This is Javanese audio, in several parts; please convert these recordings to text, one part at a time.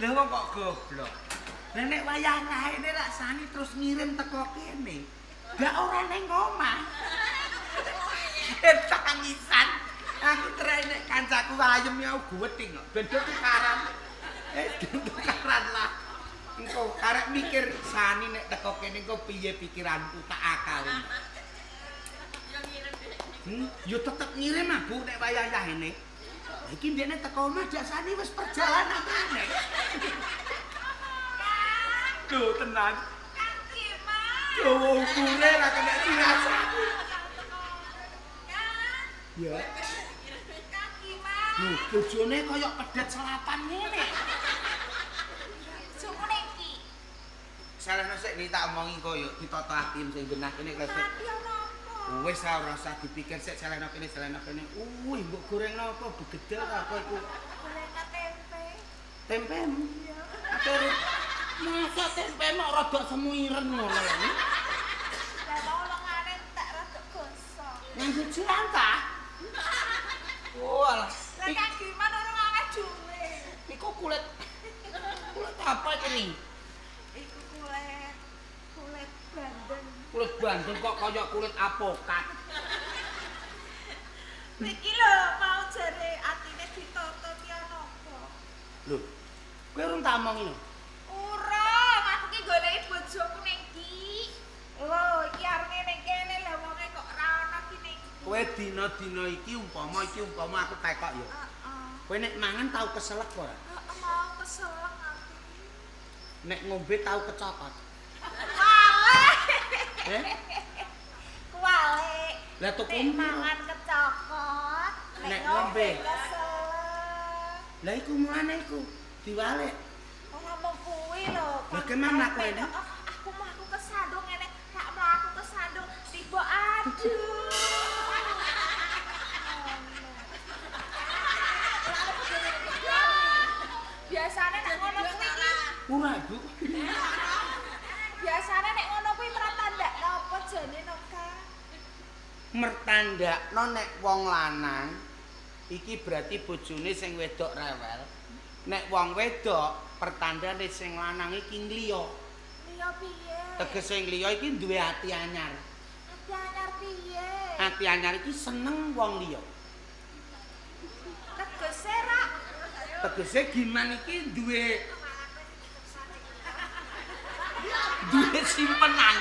Lah wong kok goblok. Lah nek wayah raene rak Sani terus ngirim teko kene. Gak ora ning omah. Tangisan. Aku trek nek kancaku ayem ya guweting kok. Ben do tukaran. Tukaran lah. Engko karek mikir Sani nek teko kene engko piye pikiranku tak akali. Yo tetep ngirim ah Bu nek wayah ini. Iki ndekne teko omah dak Sani wis perjalanan maneh. Duh tenan. Dawa ukure ra kena dirasani. Ya. Lho, bojone kaya pedet selapan ngene. Sumune iki. Salahno sik ni tak omongi koyo ditata ati sing genah kene klesek. Ati ana apa? Wis ora usah dipikir sik salahno kene salahno kene. Uwih, mbok goreng napa begedel ta apa iku? Goreng tempe. Tempemu. Iya. Masa tempe mok rada semu ireng ngono lho. Lah mau lengane entek rada gosong. Nganggo jiran ta? Oh alah. Lah Kang Giman ora ngaweh duwe. Iku kulit kulit apa iki? Iku kulit kulit bandeng. Kulit bandeng kok kaya kulit apokat. Iki lho mau jare atine ditata ki ana apa? Lho. Kowe urung tak omongi lho. Urung, aku ki goleki bojoku ning ndi? Lho, iki arep ning kene lha wonge kok ora ana ki ning ndi? Kowe dina-dina iki umpama aku tekok ya. Heeh. Kowe nek mangan tau keselek ora? Heeh, mau keselek aku. Nek ngombe tau kecokot. Kuwalik. Eh? Kuwalik. Lah tuku nek mangan kecokot, nek ngombe keselek. Lah iku mulane iku diwalik. Ora mung kuwi lho. Lah kemana mlaku ini? Aku mlaku kesandung ngene, rak mlaku kesandung tiba aduh. Biasane nek ngono kuwi iki ora, Bu. Biasane nek ngono kuwi mertandakno apa jane no, Kang? Mertandakno nek wong lanang iki berarti bojone sing wedok rewel. Nek wong wedok pertandane sing lanang iki ngliya. Liya piye? Tegese ngliya iki duwe ati anyar. Ati anyar piye? Ati anyar iki seneng wong liya. Tegese rak Tegese giman iki duwe duwe simpenan.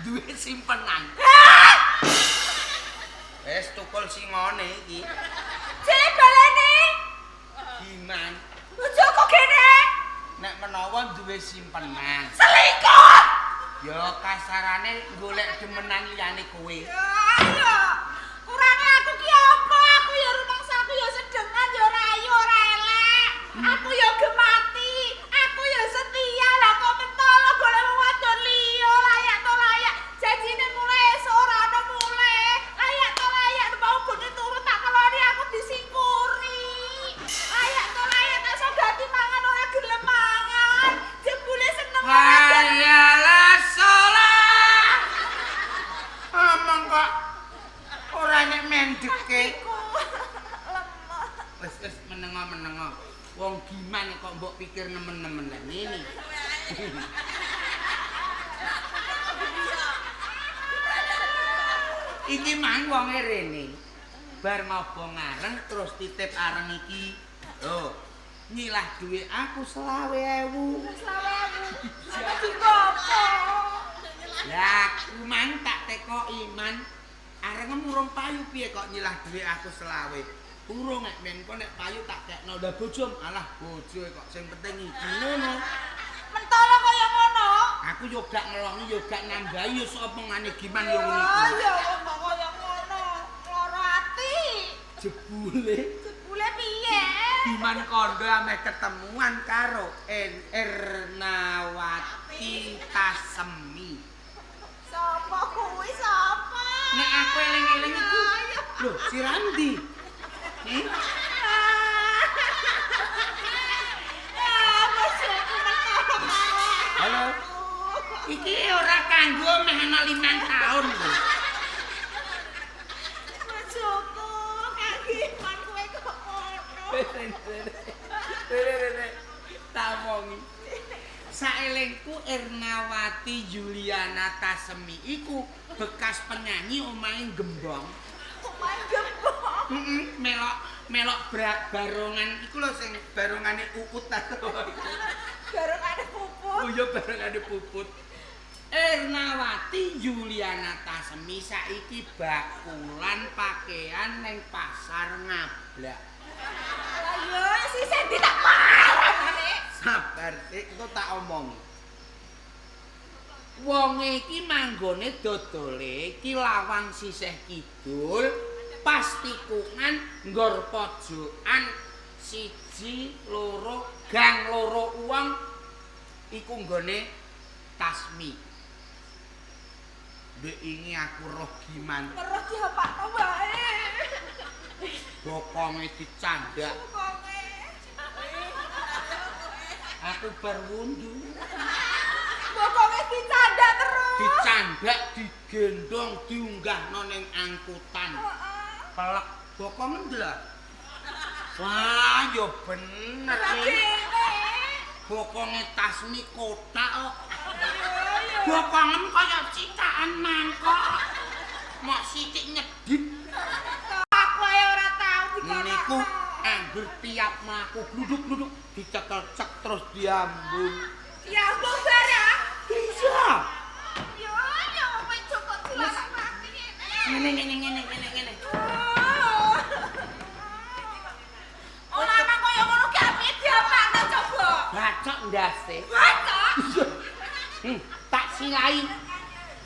Duwe simpenan. Wis tukul singone iki. Jek balene. Giman. Bojoku kene. Nek menawa duwe simpenan. Selingkuh. Ya kasarane golek demenan liyane kowe. Ya ya. Kurange aku ki apa? Aku ya rumangsaku ya sedengan ya ora ayu ora elek. Aku ya gemati, aku ya setia. Lah kok mentolo golek wong wadon liya layak to layak. Janjine mulai esuk ora ana mulai. Layak to layak mau bengi turu tak keloni aku disingkuri. Layak to layak tak iso ganti mangan ora gelem mangan. Jebule seneng ora gelem. Hayalah sholah. Omong kok ora nek mendeke. Iku lemah. Wis wis menengo-menengo. Wong gimana kok mbok pikir nemen-nemen lah ngene. Iki mang wonge rene. Bar ngobong areng terus titip areng iki. Lho, nyilah duwe aku 25.000. 25.000. Lah digopo? Lah aku mang tak tekoki man. Arengem urung payu piye kok nyilah duwe aku 25. Urung nek men kok nek payu tak kekno. Lah bojo, alah bojo kok sing penting iki ngono. Mentolo kaya ngono. Aku yo gak ngelongi yo gak nambahi yo sok omongane giman yo ngono iku. Ya omong kaya ngono. Lara ati. Jebule, Jebule piye? Giman kondo ameh ketemuan karo Ernawati Tasemi. Sapa kuwi sapa? Nek aku eling-eling iku lho si Randi. Halo. Iki ora kanggo meh ana 5 tahun lho. Bojoku, Kang Giman kowe kok ngono. Rene rene. Tak Saelengku Ernawati Yuliana Tasemi iku bekas penyanyi omahe Gembong. Omahe Gembong. Heeh, melok melok barongan iku lho sing barongane Uut ta. Barongane Puput. Oh iya, barongane Puput. Ernawati Yuliana Tasemi saiki bakulan pakaian ning pasar Ngablak. Lah yo sisih ndi tak parane. Sabar sik, engko tak omong. Wonge iki manggone dodole iki lawang sisih kidul, pas tikungan nggor pojokan 1 2 gang 2 wong iku nggone Tasmi. Ndek ingi aku roh giman. Weruh diapakno wae. Bokonge dicandak. Bokonge. Aku bar wundu. Bokonge dicandak terus. Dicandak, digendong, diunggahno ning angkutan. Heeh. Pelek bokong ndelok. Wah, ya bener iki. Bokonge Tasmi kotak kok. Bokongem kaya citakan mangkok. Mok sithik nyedit. Aku ae ora tau dikono. Niku angger tiap mlaku gluduk-gluduk dicekel cek terus diambung. Diambung barang? Iya. Yo yo kowe cukup dilarak mati ngene. Ngene ngene ngene ngene. Ora ana kaya ngono ki apik diapakno coba. Bacok ndase. Bacok.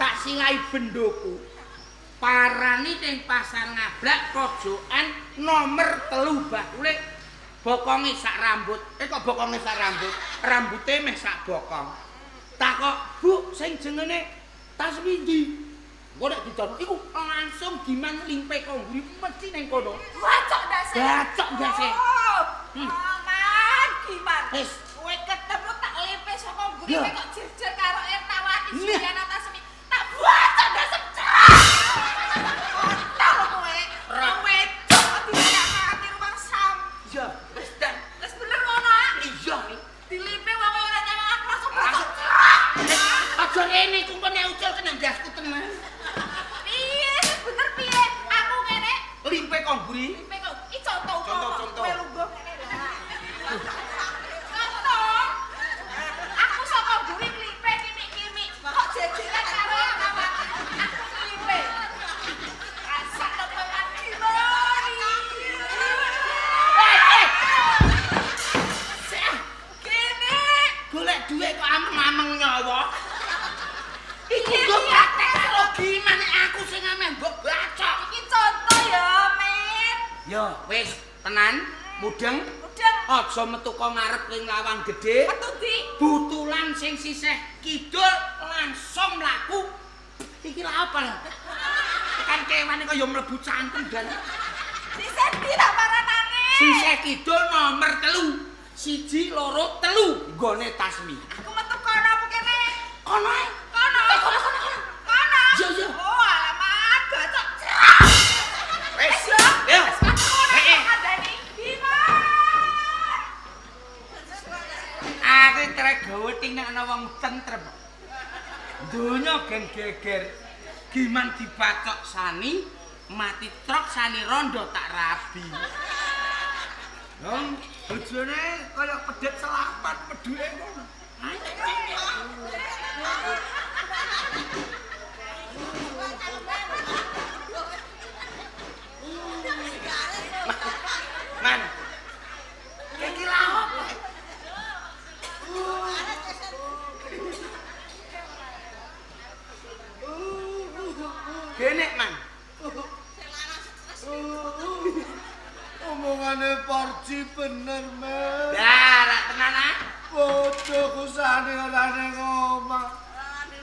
Tak silai bendoku. Parani ning pasar Ngablak pojokan nomor 3 bakule bokonge sak rambut. Kok bokonge sak rambut? Rambute meh sak bokong. Takok, "Bu, sing jengene Tasmi ndi?" Engko nek dicono iku langsung giman limpe kok mburi mesti ning kono. Bacok ndase. Bacok ndase. Aman giman. Wis, kowe ketemu tak limpe saka mburi kok jejer karo Ernawati Yuliana Tasmi. Tak bacok ndase. Kotor kowe. Wedok kok dilarak rumah sam. Iya, wis dan. Wis bener ngono ah? Iya. Dilipe wong ora nyawang aku langsung bacok. Aja rene iku engko nek ucul kena ndasku tenan. Piye sih bener piye? Aku ngene limpe kok mburi. Limpe kok iki contoh contoh. Kowe lungguh ngene lho. Contoh. Aku saka mburi mlipe kimik-kimik. Kok jejeran karo Ernawati. Aku mlipe. Rasakno kowe gimana? Kene golek dhuwit kok ameng-ameng nyawa. Iku nggo praktek karo gimana aku sing ameh mbok bacok. Iki contoh ya, Mit. Ya, wis tenan, mudeng. Mudeng. Aja metu kok ngarep ning lawang gedhe. Metu ndi? Butulan sing sisih kidul langsung mlaku. Iki lha apa lho? Tekan kewan kaya mlebu cangkem dan sisih ndi tak paranane? Sisih kidul nomor 3. 1 2 3 nggone Tasmi. Aku metu kono apa kene? Kono ae. Kono. Kono kono kono. Kono. Iya iya. Oh, alamat bacok. Wis. Yo. Yo. Wis aku Heeh. kandhani. Bima. Aku tregaweti nek ana wong tentrem. Donya gen geger. Giman dibacok Sani, mati truk Sani rondo tak rabi. Wong bojone kaya pedhet selapan pedhuke ngono. Man. Iki lha opo? Gene, Man. Omongane Parji bener, Men. Lah, lak tenan ah. Bojoku sane ora ning omah.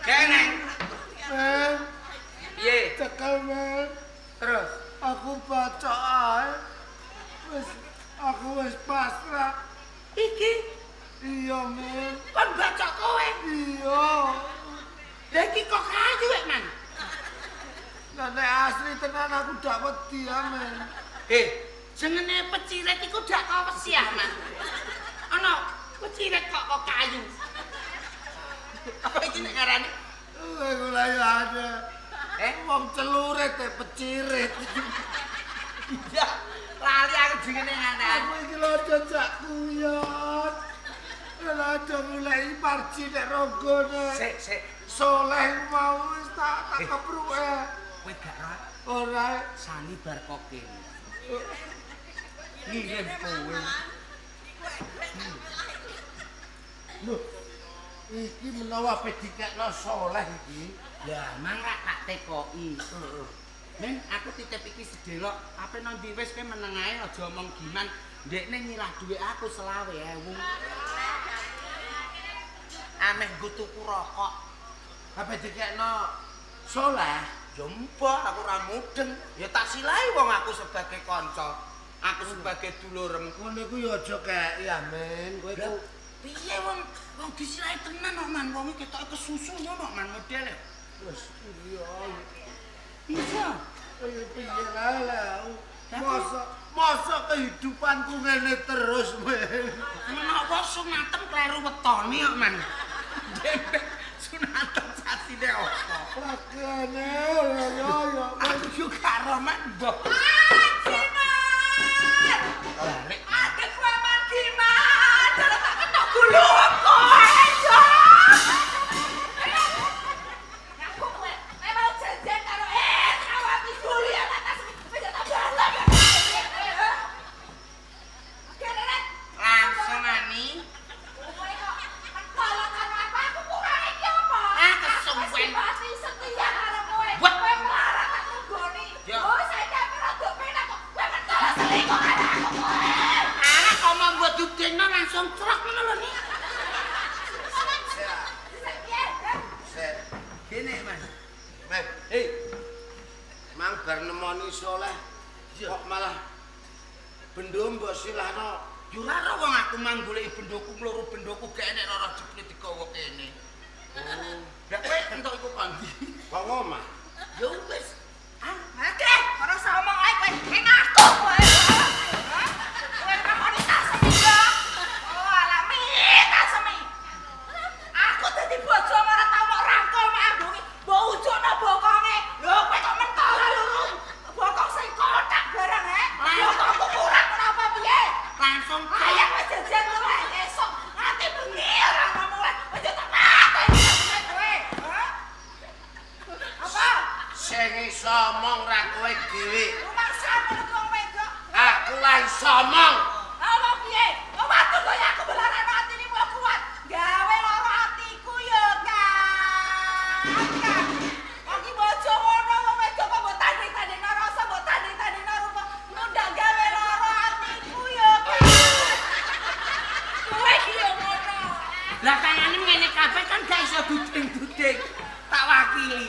Kene. Men, Piye? cekel, Men. Terus Aku bacok ae. Wis aku wis pasrah. Iki Iya, Men. kon bacok kowe. Iya. Lah iki kok kayu wek, Man. Lah nek asli tenan aku dak wedi ya, Men. Jengene peciret iku dak kok wesi ah, Man. Ana peciret kok kok kayu. Apa iki nek ngarani? Iku lah ya ada. Wong celurit e pecirit. Iya, lali aku jenenge ngene. Aku iki lho jajak guyon. Lha aja mulai parji nek ronggone. Sik, sik. Soleh mau wis tak kepruke. Kowe gak ora Ora sani bar kok kene. Ngirim kowe. Lho, iki menawa ape dikekno Soleh iki. Lah, mang rak tak tekoki. Heeh. Men, aku titip iki sedelok, ape nang ndi wis kowe meneng ae aja omong giman. Ndekne nyilah dhuwit aku 25.000. Ameh nggo tuku rokok. Ape dikekno Soleh? Ya mbah, aku ora mudeng. Ya tak silahi wong aku sebagai kanca. Aku sebagai dulurem. Ngono iku ya aja keki ya, Men. Kowe iku piye wong wong disilahi tenan kok, Man. Wong iki ketoke kesusu ngono, Man, modele. Wis iya. Iya. Piye piye lah. Masa kehidupanku ngene terus, Men. Menawa sunatem kleru wetone kok, Man. Dembek sunatem sasine apa? Pakane ya ya. Aku yo gak roh, Man, mbah. Jimat. Balik. Adek kowe Man Giman, dalah tak ketok gulung kowe, yo. Aku kowe, mau janjian karo awak guli atas wis tak balak. Oke, Rek. Langsung ani. Kowe kok mentolo karo apa? Aku kurang iki apa? Ah, kesuwen. Aku setia karo kowe. Wah. Kowe melarat tak tunggoni. Ya. Oh, saiki aku rada penak kok. Kowe mentolo selingkuh karo aku kowe. Alah kok mbok dudekno langsung crok ngono lho ni. Piye? Set. Gene, Mas. Men, Hei, mang bar nemoni Soleh kok malah bendo mbok silahno. Yo ora ro wong aku mang goleki bendoku mloro bendoku gak enek ora jebule digawa kene. Oh. Lah kowe entuk iku kondi. Kok omah? Ya wis. Ah, Oke, ora usah omong ae kowe. Ngaku kowe. Kowe ngamoni tasemi yo. Oh, alah mi tasemi. Aku dadi bojo ora tau mok rangkul mak ambungi. Mbok ujukno bokonge. Lho kowe kok mentolo luru. Bokong sing kotak barang eh. Bokongku kurang ora apa piye? Langsung Ayang wis jajan kowe esuk nganti bengi ora ngomong wae. Wis tak mateni kowe. Hah? Apa? Sing iso omong ra kowe dhewe. Rumangsamu lho wong wedok. Aku lah iso omong. Apa piye? Wong wadon kaya aku belarano atine mbok kuat. Gawe lara atiku ya, Kang. Kang. Wong ki bojo ngono wong wedok kok mbok tanding-tandingno rasa, mbok tanding-tandingno rupa. Nundak gawe lara atiku ya, Kang. Kowe ki yo ngono. Lah tangane ngene kabeh kan gak iso duding-duding. Tak wakili.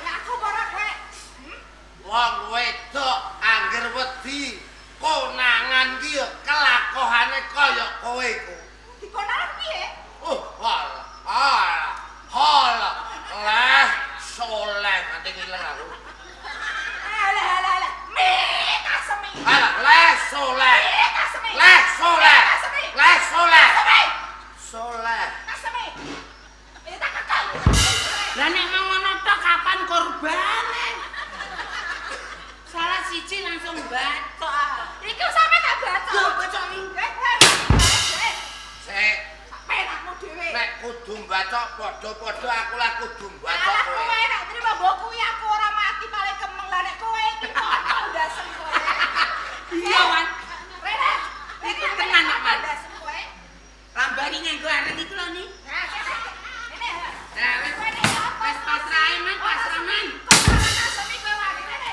Lah aku ora kowe. Wong wedok angger wedi konangan ki ya kelakohane kaya kowe iku. Dikonangan piye? Oh, halah. Halah. Halah. Leh Soleh nganti ngiler aku. Alah alah alah. Mi tasemi. Halah, leh Soleh. Mi tasemi. Leh Soleh. Tasemi. Leh Soleh. Tasemi. Soleh. Tasemi. Ya tak kekal. Lah nek mau ngono tok kapan korbane? Salah siji langsung batok. Iku sampe tak bacok. Yo bacok iki. Sik, Penakmu dhewe. nek kudu mbacok padha-padha aku lah kudu mbacok Alah kowe. kowe nek trimo mbok kuwi aku ora mati paling kemeng lah nek kowe iki kontol ndasem kowe. Iya, Wan. Rene. Iku tenan kok, Man. Ndasem kowe. Lambani nganggo areng iku lho ni. Nah, kene. Nah, wis Kowe nek apa? wis pasrah ae, Man, pasrah, Man. Kok tasemi kowe wani rene.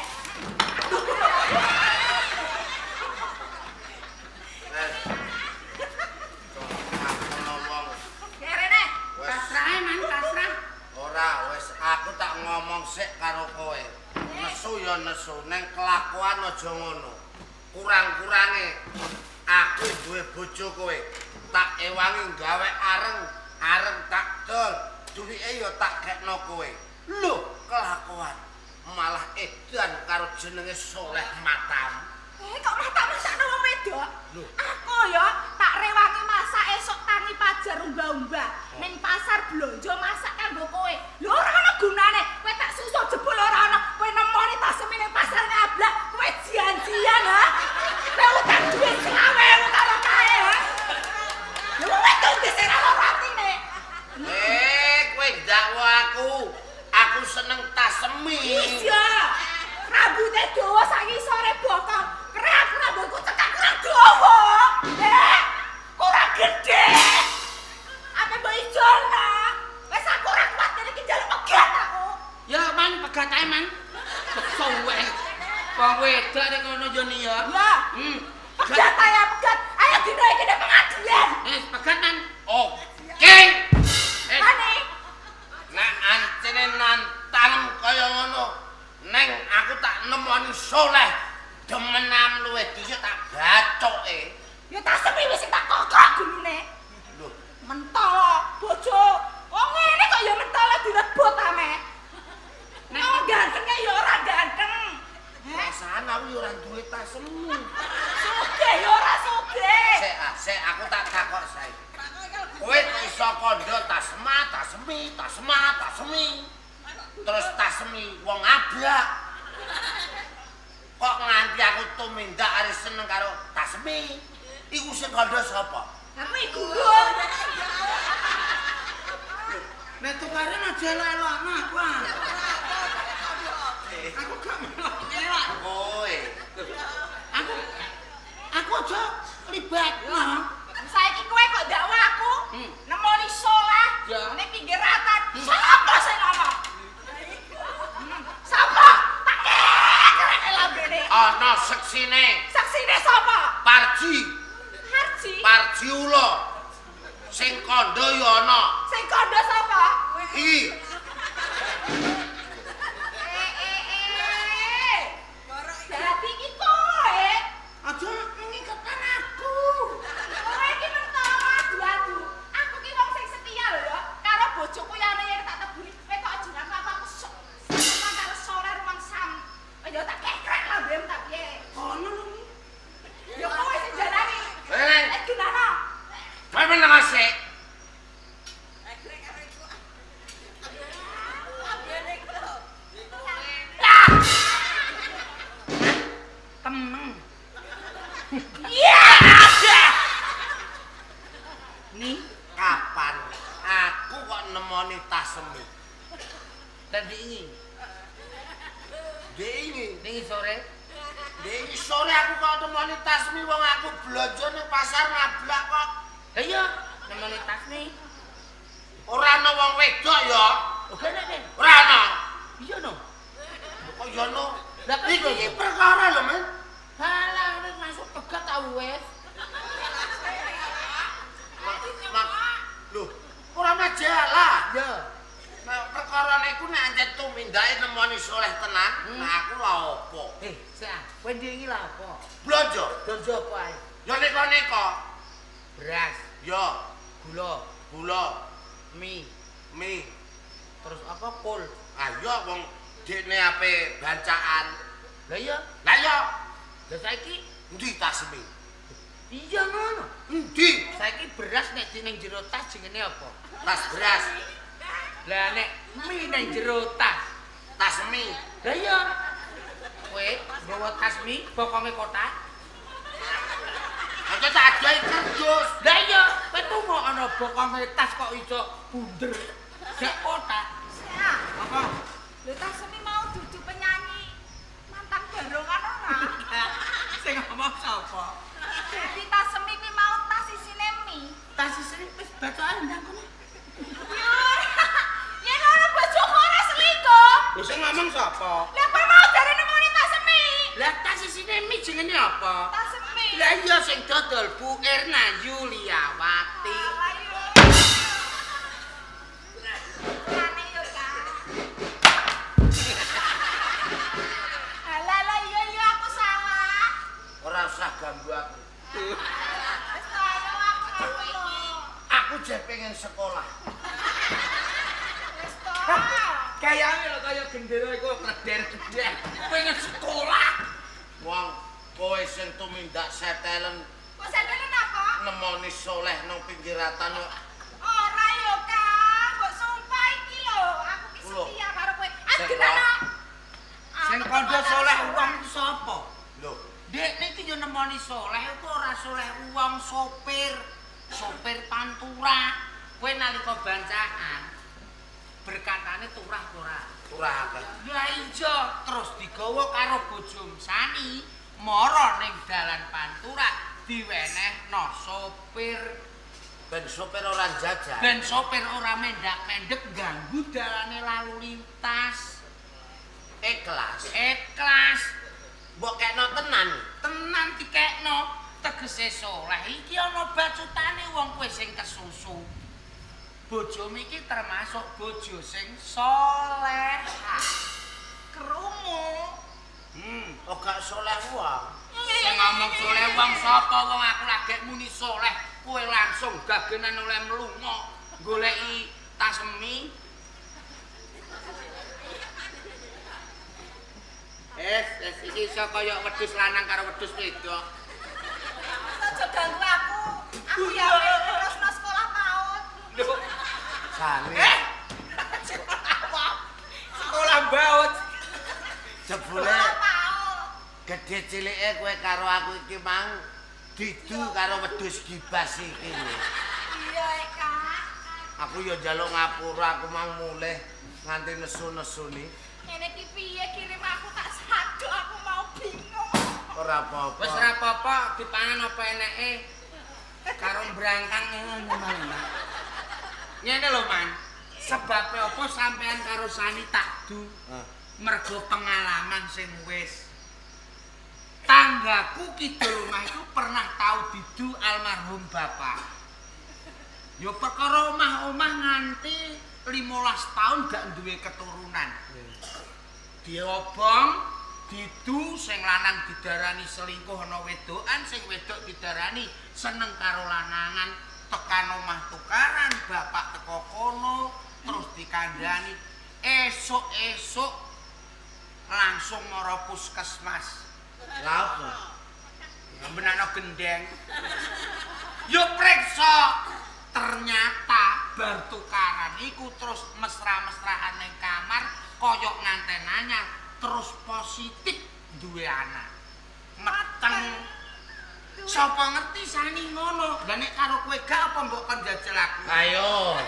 Eh. Aku ngomong Ya rene. wis Pasrah ae, Man, pasrah. ora wis aku tak ngomong sik karo kowe. Nesu ya nesu, neng kelakuan aja ngono. Kurang-kurange aku duwe bojo kowe. Tak ewangi gawe areng, areng tak dol. Duwike ya tak gekno kowe. Lho, kelakuan malah edan karo jenenge Soleh Matam. Kok matak-matakno wong wedok? Lho. Aku ya tak rewangi masak esuk tangi pajar umbah-umbah. Ning pasar blonjo masak sing ora lara atine. Eh, kowe ndakwa aku. Aku seneng tasemi. Iya. Rambute dawa sak ngisore bokong. Kerap rambutku cekak kurang dawa. Eh, kurang gedhe. Apa mbok ijolno? Wis aku ora kuat ngene iki njaluk pegat aku. Ya man pegat ae man. Suwe. Wong wedok nek ngono yo ni ya. Ya. Pegat ae pegat. Ayo dina iki nek pengadilan. Eh, pegat man. Oke. Mane? Nek ancene nantang kaya ngono, neng aku tak nemoni soleh demenam luwih dhisik tak bacoke. Ya tasemi wis tak kokok gulune. Lho, Mentolo bojo. Wong ngene kok ya mentolo direbut ame. Nek wong gantenge ya ora ganteng. Heh, perasaan aku ya ora duwe tasemu. sugih ya ora sugih. Sik ah, sik aku tak takok saiki. Kowe kok iso kandha tasma, tasemi, tasma, tasemi. Terus tasemi wong ablak. Kok nganti aku tumindak arep seneng karo tasemi? Iku sing kandha sapa? Aku iki gumun. Nek tukaran aja elok-elokno aku. ah. Aku gak melok-melok. Kowe. Aku aja libatno. Saiki kowe kok dakwa aku nemoni soleh Ya. ning pinggir ratan. Sapa sing ngomong? Sapa? Tak kekreke lambene. Ana seksine Saksine sapa? Parji, Harji. Parji ula. Sing kandha ya ana. Sing kandha sapa? Iki Eh eh eh. Dadi iki kowe. Aja ngikatan aku. Kowe iki mentolo adu-adu. Aku ki wong sing setia lho ya. Karo bojoku yane yen tak tebuni. Kowe kok aja ngaku aku aku sok. Seneng karo soleh rumang sam. Ya tak kekrek lambemu tak piye. Kono lho. Ya kowe sing jalani. Eh. Eh genano. Kowe meneng sik. Temeng. Iya. Ni Kapan aku kok nemoni tasemi? tadi ini. Dek ini, Ning sore. dek ini sore aku kok nemoni tasmi wong aku blonjo ning pasar ngablak kok. Lah iya, nemoni tas nih. Ora ana wong wedok ya. Oke nek Ben. Ora ana. Iya no. Kok ya no? Lah kok Iki iya? iki perkara lho, Men. Halah wis masuk pegat ta wis. Lho, ora majalah. Ya. Nek perkara niku nek ancen tumindake nemoni soleh tenan, nah aku lha apa? Eh, sik ah. Kowe ndi iki lha apa? Blonjo. Blonjo apa ae? Ya neko-neko. Beras, Ya, gula, gula, mie, mie. terus apa kol. Ayo wong dekne ape bancaan. Lah iya, Lah ya, lah saiki endi tasmi? iya ngono. Endi? Saiki beras nek di ning jero tas jenenge apa? Tas beras, Lah nek mie ning jero tas. tas mie. Lah iya. Kowe nggawa tas mie bokonge kotak. Aja tak ajahi kerdus. Lah iya, kowe tumo ana bokonge tas kok iso bunder. Gak kotak. Ya. Apa? Lho Tasemi mau dudu penyanyi mantan barongan ora? Sing ngomong sapa? Dadi Tasemi kuwi mau tas isine mie. Tas isine wis bacaan ndang kono. Ya ora. Yen ora bojoku ora selingkuh. Lho sing ngomong sapa? Lah kowe mau jare nemoni Tasemi. Lah tas isine mie jenenge apa? Tasemi. Lah iya sing dodol Bu Erna Yuliawati. Ayo. Rane yo, Kak. Alah lah iya iya aku salah. Ora usah ganggu aku. Wis to ayo aku iki. Aku jeh pengen sekolah. Wis to. Kayane lho kaya gendera iku kleder-kleder. Pengen sekolah. Wong kowe sing tumindak setelen Kok setelen apa? nemoni soleh nang pinggiratan kok. Ora yo, Kang. Mbok sumpah iki lho, aku ki Lho. setia karo kowe. Sing Agenana. Sing kandha soleh wong iki sapa? Lho, Dekne iki yo nemoni soleh iku ora soleh wong sopir. Sopir Pantura. Kowe nalika bancaan berkatane turah ora? Turah akeh. Lah iya, terus digawa karo bojom Sani mara ning dalan Pantura diwenehno sopir. Ben sopir ora jajan. Ben sopir ora mendak-mendek ganggu dalane lalu lintas. Ikhlas. Ikhlas. Mbok kekno tenan. Tenan dikekno. Tegese soleh iki ana bacutane wong kowe sing kesusu. Bojomu iki termasuk bojo sing solehah. Krungu. Oh gak soleh wong. Sing ngomong soleh wong sapa wong aku lagi muni soleh, kowe langsung gagenan oleh mlunga goleki tas mie. Es iki iso kaya wedhus lanang karo wedhus wedok. Aja ganggu aku. Aku ya terusno sekolah PAUD. Lho, Sani. Sekolah apa? Sekolah PAUD. Jebule gedhe cilike kowe karo aku iki mang didu karo wedhus gibas iki. Iya, Kak. Aku ya njaluk ngapura aku mang mulih nganti nesu-nesuni. Ngene iki piye kirim aku tak saduk aku mau bingung. Ora apa-apa. Wis ora apa-apa, dipangan apa eneke. Karo brangkang ngono malah. Ngene lho, Man. Sebabe apa sampean karo Sani tak du? Mergo pengalaman sing wis. Tanggaku kidul omah iku pernah tau didu almarhum bapak. Ya perkara omah-omah nganti 15 tahun gak duwe keturunan. Diobong, didu sing lanang didarani selingkuh ana wedokan, sing wedok didarani seneng karo lanangan, tekan omah tukaran, bapak teko kono, terus dikandani. Esuk-esuk langsung mara puskesmas. Lha apa? Benakno gendeng. Yo preksa. Ternyata bar tukaran iku terus mesra-mesraan ning kamar koyok nganten anyar terus positif duwe anak. Meteng. Sapa ngerti Sani ngono? Lah nek karo kowe gak apa mbok kon jajal aku? Ayo.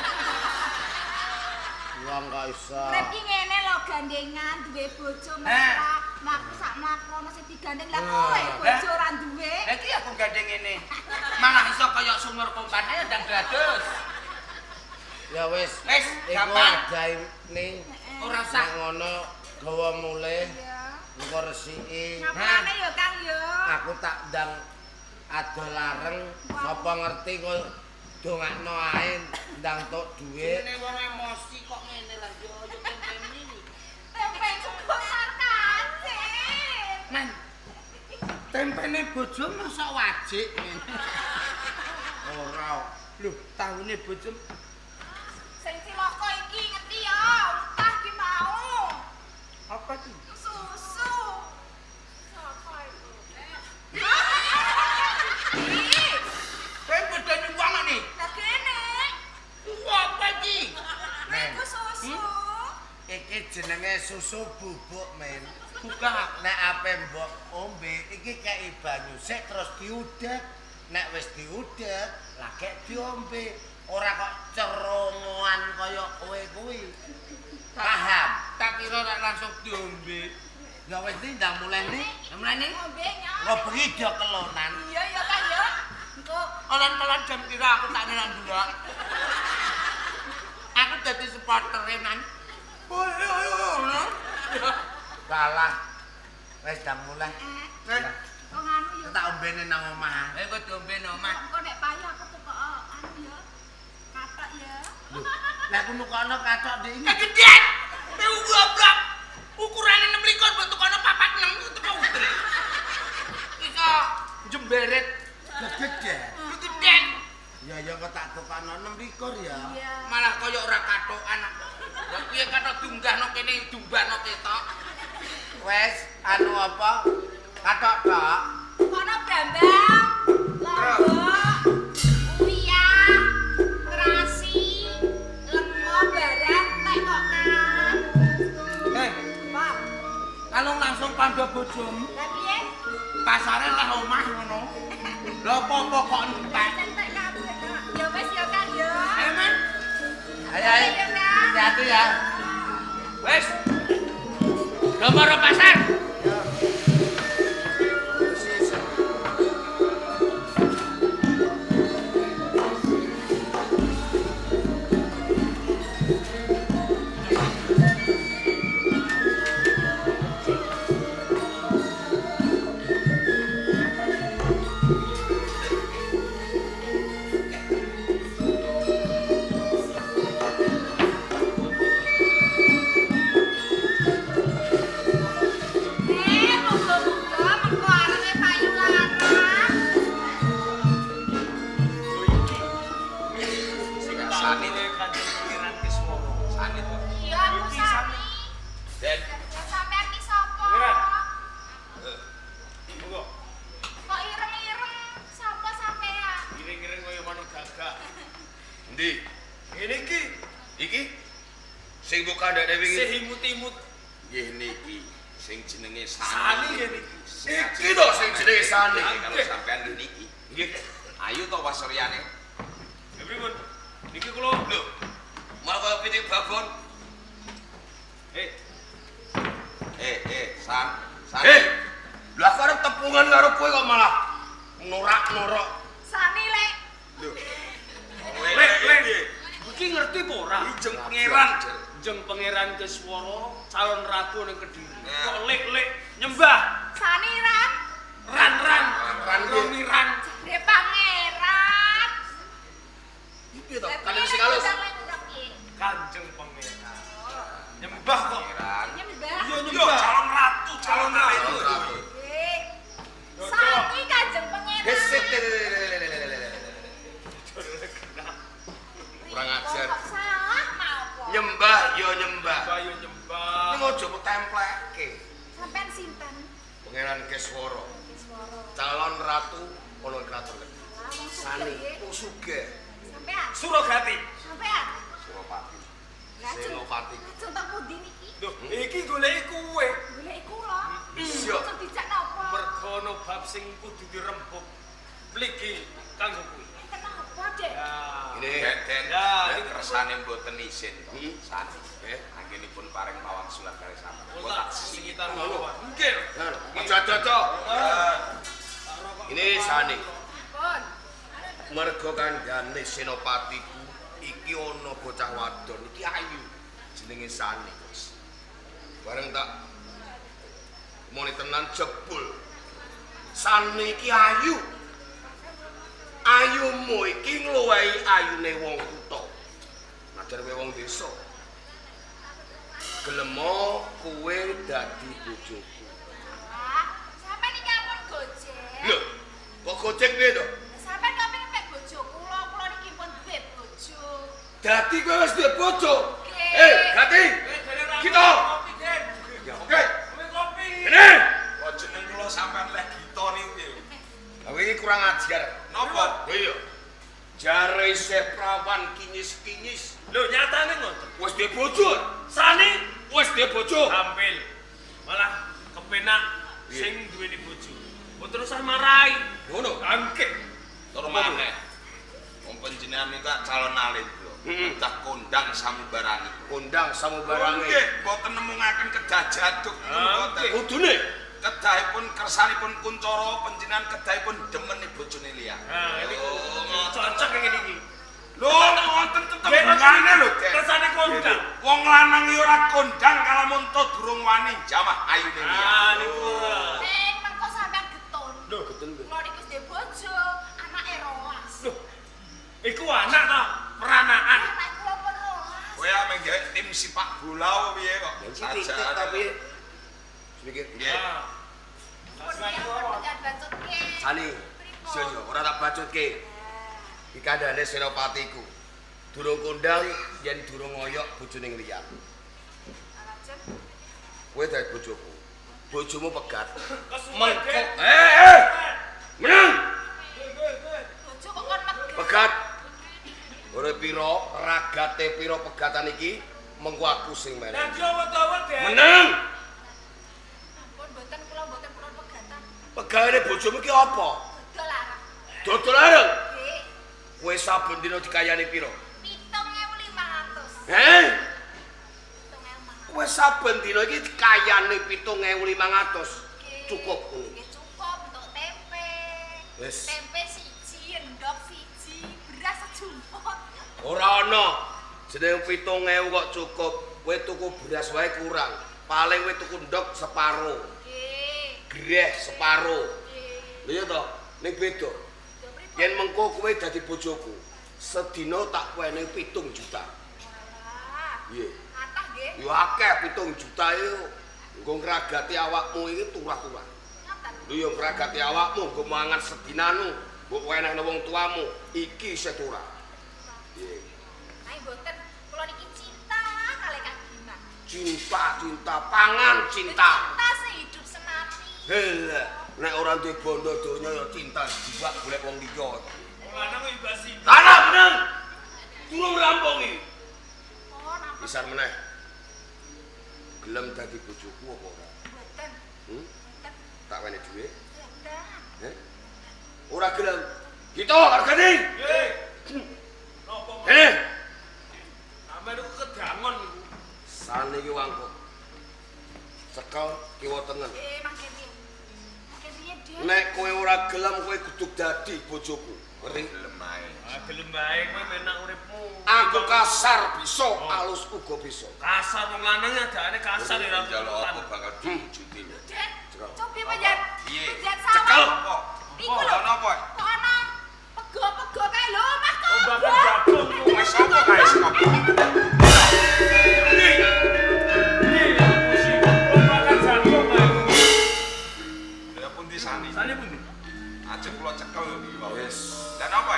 Wong kok iso. Urip ki ngene lho gandengan duwe bojo mesra, mlaku sak mlaku ana sing digandeng lah kowe bojo ora duwe. Lah iki aku gandeng ngene. Malah iso kaya sumur kompan ayo ndang dados. Ya wis. Wis, gampang. Ning ora usah ngono gawa mulih. Engko resiki. Ngapane ya Kang ya? Aku tak ndang adol lareng, sapa ngerti kok dongakno ae ndang tok dhuwit. Jenenge wong emosi kok ngene lah yo yo tempe mie. Tempe cukup sarkasin. Man. Tempene bojo mosok wajik ngene. Ora. Lho, tahune bojo sing cilaka iki ngerti ya, utah ki mau. Apa ki? Susu. Sapa iku? Kowe bedane wong ngene. Lah kene. Apa iki? Iku susu. Iki jenenge susu bubuk, men. Buka nek ape mbok ombe iki kei banyu sik terus diudek. Nek wis diudek, lagek diombe. Ora kok cerongoan kaya kowe kuwi. Paham? Tak kira ora langsung diombe. Ya wis ndang mulai nih. Mulai nih. Ombe nya. Kok bengi do kelonan. Iya ya Kang ya. Engko olan-olan jam pira aku tak nelan ndelok. Aku dadi supportere man. Oh iya iya. Kalah. Wis ndang mulai. Kok nganu ya. Tak ombene nang omah. Ayo kok diombe nang omah. Engko nek payu aku tukok anu ya. Kathok ya. Lho, lah aku nukokno kathok ndek iki. Kegedean. Kowe goblok. Ukurane 26 mbok tukono 46 teko udel. Iso jemberet. Gede. Gedean. Ya ya kok tak tukokno 26 ya. Iya. Malah kaya ora kathokan. Lah piye kathok dunggahno kene dumbano ketok. Wes anu apa? Kathok tok. Kono brambang, lombok, uyah, terasi, lengo barang tek kok kan. Eh, Pak, kalau langsung kandha bojomu, lah piye? pasare lah omah ngono. Lha apa-apa kok entek. Entek kabeh. ya. Wes. Domoro pasar. Muga-muga mengko arenge payu larang. Sing sani Kanjeng Pangeran Kiswara. Sani to. Iya, aku sani. Den, Ya sampean ki sapa? Pangeran. Monggo. Kok ireng-ireng sapa sampean? Iring-iring kaya manuk gagak. Endi? Ngene iki Iki sing mbok kandhane wingi. sehimut-imut nggih niki sing jenenge Sani Sani. ngene iki. Iki to sing jenenge Sani. Kalau sampean nggih niki. Nggih. Ayo to wasuryane. Ya pripun? Niki kula. Lho. Malah kaya pitik babon. Eh, San, San. Lho aku arep tepungan karo kowe kok malah norak-norok. Sani lek. Lho. lek lek. Iki ngerti apa ora? Jeng pangeran. Jeng Pangeran Kiswara calon ratu ning Kediri. Nah. Kok lek-lek nyembah Sani ran. ran-ran Ran romi ran. Jere pangeran. Iki piye to? Lah, Kandhane piye sing lek halus. ngundang lek ngundang piye? Kanjeng Pangeran. Nyembah kok. Pangeran. Nyembah. Iya Yo nyembah. calon ratu, calon ratu. Nggih. Sani Kanjeng Pangeran. Gesit. Kurang ajar. Kok salah mau Nyembah yo nyembah. Bayu nyembah. Ning aja mbok templekke. Sampean sinten? Pangeran Keswara, Kiswara. calon ratu ana ing kraton Kediri. Lah, wong sugih Sani, nggih. wong sugih. Sampean. Surogati. Sampean. Suropati. Lah, jeng- Senopati. Lajeng teng pundi niki? Lho, iki goleki kowe. Goleki kula. Iya. Lajeng dijak napa? Mergo ana bab sing kudu dirembug. Mligi kanggo kowe. Enten napa, Dek? Ya. Ini Den, Den. Ya, Den, kersane mboten isin to. Hmm. Sani. Anggenipun paring pawang sulat kali sampean. Kok tak Singitan mawon. Nggih. Aja aja. Ini Sani. Pun. Mergo kandhane senopatiku iki ana bocah wadon iki ayu jenenge Sani. Bareng tak muni tenan jebul. Sani iki ayu. Ayumu iki ngluwehi ayune wong kutha. Najan kowe wong desa. Gelemo kowe dadi bojoku. Lah, sampean iki ampun gojek. Lho, kok gojek piye to? Sampean kok pengen pek bojo kula, kula niki pun duwe bojo. Dadi kowe wis duwe bojo. Oke. Gati. Kita. Kopi, Den. Ya, oke. Kowe kopi. Kene. Kok jeneng kula sampean leh gita niku piye? Lah kowe iki kurang ajar. Napa? Iya. Jare isih prawan kinyis-kinyis. Lho, nyatane ngoten. Wis duwe bojo. Sani Wis duwe bojo. tampil. Malah kepenak Iya. sing duweni bojo. Mboten usah marai. Ngono. Angke. Tur maneh. Wong panjenengan niku calon alendra. Heeh. Kedah kondang samubarangi. Kondang samubarange. Nggih, mboten nemungaken kedah jaduk niku Ah, mboten. Kudune Kedahipun kersanipun kuncara panjenengan kedahipun demene bojone liya. Nah, ini Oh, ngoten. cocok ngene iki. Lho, ngoten tetembungane lho, Den. Kersane kondang. Wong lanang iki ora kondang kalamunta durung wani jamah ayune liya. Ah, niku. Ning mengko sampean getun. Lho, getun piye? Kula niki wis duwe bojo, anake rolas. Lho. Iku anak ta? Peranaan. Anake kula pun rolas. Kowe ame gawe tim sepak bola apa piye kok? Iki titik tapi sedikit. Nggih. Ah. Pun pun jangan bacutke. Sani, Pripun? yo yo ora tak bacutke. Iki kandhane senopatiku. Durung kondang yen durung ngoyok bojone liyan. Lajeng Kowe dadi bojoku. Bojomu pegat. Kesuwen, Mengko. Den. Eh. Menang. bojo kok kon megat. Pegat. Ora pira ragate pira pegatan iki mengko aku sing Nang mereni. dawa-dawa, Den. Menang. Ampun mboten kula mboten purun pegatan. Pegawene bojomu iki apa? Dodol areng. Dodol areng. Nggih. Kowe saben dina dikayani pira? 7.500. Heh? Kowe saben dina iki kayane 7.500. Cukup ngono. Nggih cukup untuk tempe. Wis. Tempe siji, endok siji, beras sejumput. Ora ana. Jeneng 7.000 kok cukup. Kowe tuku beras wae kurang. Paling kowe tuku ndok separo. Nggih. Greh separo. Nggih. Lha iya to, ning beda. Yen mengko kowe dadi bojoku, sedina tak wenehi 7 juta. Walah. Piye? Kathah nggih. Ya akeh 7 juta iki nggo ngragati awakmu iki turah-turah. Ngaten. Lho ya ngragati awakmu nggo mangan sedinanu, mbok wenehno wong tuamu, iki isih turah. Piye? Ayo mboten, kula niki cinta kalih Kang Dimas. Cinta, cinta, pangan cinta. Cinta sehidup semati. Heh, nek ora duwe bondo donya ya cinta jiwa golek wong liya. Wong lanang kok ibasi. Tanah meneng. Durung rampung iki. Oh, napa Pisan meneh. Gelem dadi bojoku apa ora? mboten? Hmm? Mboten. Tak wenehi dhuwit. Mboten. Heh? Ora gelem. Kita karo gani. Nggih. Napa? Heh. Sampeyan niku kedangon niku. Sane iki wangkut. Cekel kiwa tengen. Mangke piye? Mangke piye, Dik? Nek kowe ora gelem kowe kudu dadi bojoku. Ngerti? Gelem ae. Ah gelem bae kowe menak uripmu. Aku kasar bisa, alus uga bisa. Kasar wong lanang adane kasar ya Njaluk apa bakal diwujudi. Dik, Cekel. cobi penjat. Piye? Penjat sawah. Cekel. Apa? Iku lho. Ana apa? Kok ana pego-pego kae lho, omah kok. Ombakan jagung. Wis apa kae sing apa? Ndi? Ndi musi. Ombakan jagung kae. Lha pundi sani? Sane pundi? Ajeng kula cekel lho niki wau. Wis. Lah napa?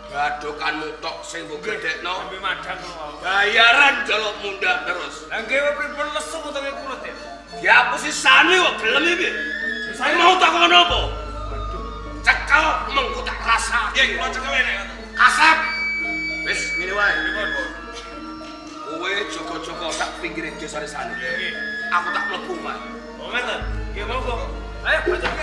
Badokanmu tok sing mbok gedhekno. Sampe madang kula wau. Bayaran njaluk mundak terus. Lah nggih kowe pripun lesu utenge kula, Dik? Diapusi sani kok gelem iki. Saya mau takon apa? Waduh. Cekel mengko tak rasa. Nggih, kula cekel nek. Kasep. Wis ngene wae. Pripun? Kowe jaga-jaga sak pinggire desane sani. Nggih. Aku tak mlebu omah. Oh ngeten. Nggih monggo. Ayo bocah.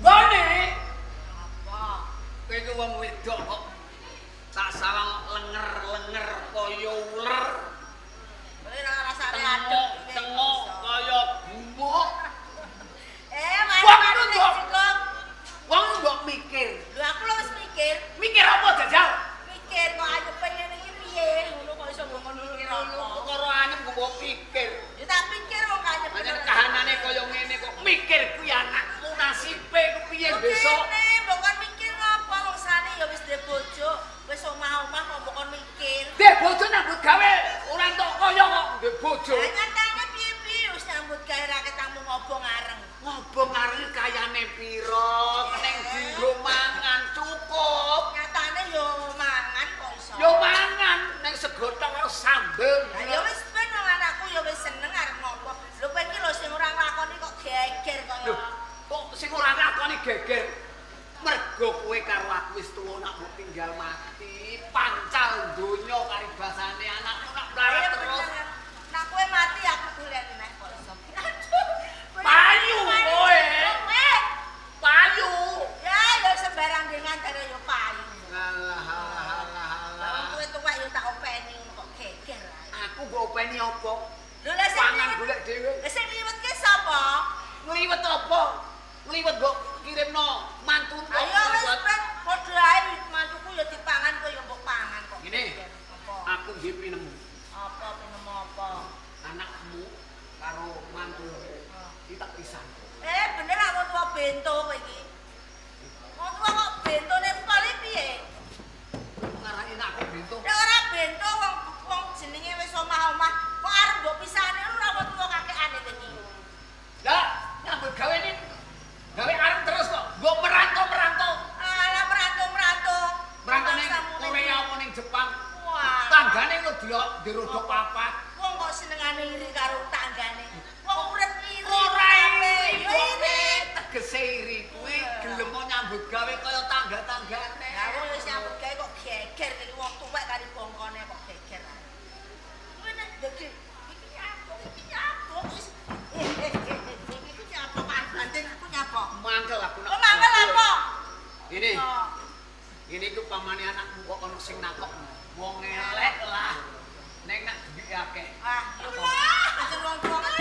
Bone, Apa? kowe iku wong wedok kok tak sawang lenger-lenger kaya uler, Kowe ora rasane adem. tengok-tengok kaya gumuk. Eh, Wong mari iku mbok. Wong mbok mikir. Lho aku lho wis mikir, Mikir apa jajal? mikir kok ayo pengen iki piye ngono kok iso mbok mikir apa. Karo anyep mbok pikir. Ya tak pikir wong kanyep. Pancen kahanane kaya ngene kok mikir kuwi anakmu nasibe ku piye besok. Kene mbok kon mikir ngopo wong sane ya wis duwe bojo, wis omah-omah kok mbok kon mikir. Dek bojo nyambut gawe ora entuk kaya kok ndek bojo. Lah nyatane piye-piye wis nyambut gawe ra ketamu ngobong areng. Ngobong areng kayane pira? Ning dienggo mangan cukup. Nyatane yo mangan kok iso. Yo mangan ning sego tok karo sambel. Lah ya wis ben wong anakku ya wis seneng arep ngopo. Lho kowe iki lho sing ora nglakoni kok geger kaya. Lho, kok sing ora nglakoni geger. Mergo kowe karo aku wis tuwa nak mbok tinggal mati, pancal donya karibasane anakmu nak mlarat terus. Nak kowe mati aku golek neh kok iso. Aduh. Payu kowe. Payu. Ya ya sembarang dengan dare yo payu. Alah alah alah Lah alah. kowe tuwek yo tak openi ngono kok geger ae. Aku mbok openi apa? Lho lah sing Pangan ngliwet- golek dhewe. Lah sing ngliwetke sapa? Ngliwet apa? Ngliwet mbok kirimno mantu. Ayo wis ben padha ae mantuku ya dipangan kowe ya mbok pangan kok. Ngene. Geger. Apa? Aku nggih pinemu. Apa pinemu apa? Anakmu karo mantumu iki tak pisah. Eh bener aku tuwa bento kowe iki. Wong tuwa kok bentone pol iki piye? Ngarani anakku bento. Nek ora bento wong wong jenenge wis omah-omah kok arep mbok pisahne ora wong tuwa kakekane to iki. Lah, nyambut gawe ini gawe arep terus kok. Mbok merantau-merantau. Alah merantau-merantau. Merantau ning Bangsamu Korea apa ning Jepang. Wah. Tangga Tanggane lho dirodok papat. Wong kok senengane iri karo tanggane. Wong urip iri. Ora iri, iri. Tegese iri kuwi gelem nyambut gawe kaya tangga-tanggane. Lah wong wis nyambut gawe kok geger iki wong tuwek kari bongkone kok geger. Kuwi nek dadi iki nyapa, iki nyapa wis. Iki nyapa kan banding aku nyapa. Mangkel aku nak. Kok mangkel apa? Ini. Ini ku pamane anakmu kok ono sing nakokno. Wong elek lah. Nek nak duwe akeh. Ah, yo kok. Wong tuwa kan.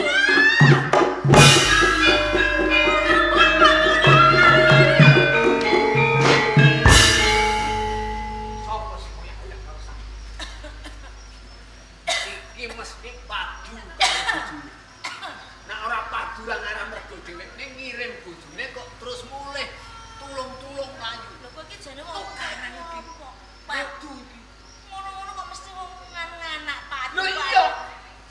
Sopo sing koyak-koyak karo sampeyan? Iki mesti padu karo bojone. Nek ora padu ra ngarah mergo dheweke ngirim bojone kok terus mulih tulung-tulung mlayu. Lho kok iki jane wong tukaran iki. Padu iki. Ngono-ngono kok mesti wong nganak padu. Lho iya.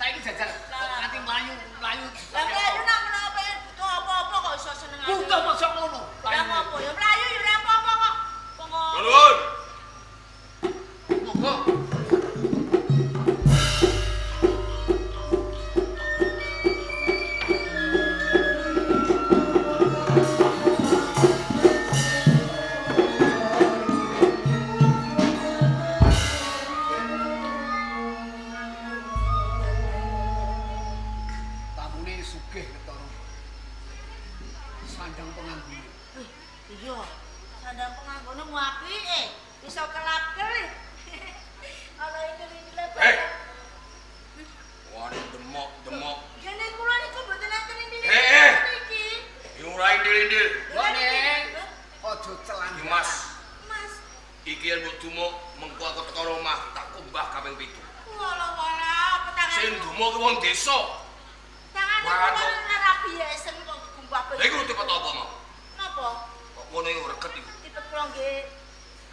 Saiki jajal kok nganti mlayu-mlayu. Lah mlayu nak menawa pengen butuh apa-apa kok iso senengane. Butuh mosok ngono. Lah ngopo ya mlayu ya ora apa-apa kok. Wong Nuwun. Monggo. Tamune sugih ketara. Sandang penganggone. Iya, sandang penganggone mu apike, iso kelap-kelip. Ana indil-indile Hei. Wani demok-demok. Gene kula niku mboten enten indil-indil niki. Iki ora indil-indil. Bone, aja celang. Iki Mas. Mas. Iki yen mbok dumuk mengko aku teko omah tak kumbah kaping 7. Walah-walah, petangan. Sing dumuk ki wong desa. Tangane kula ora rapi esen kok dikumbah. Lha iku tipe apa mau? Napa? Kok ngono iku reget iku. Tipe kula nggih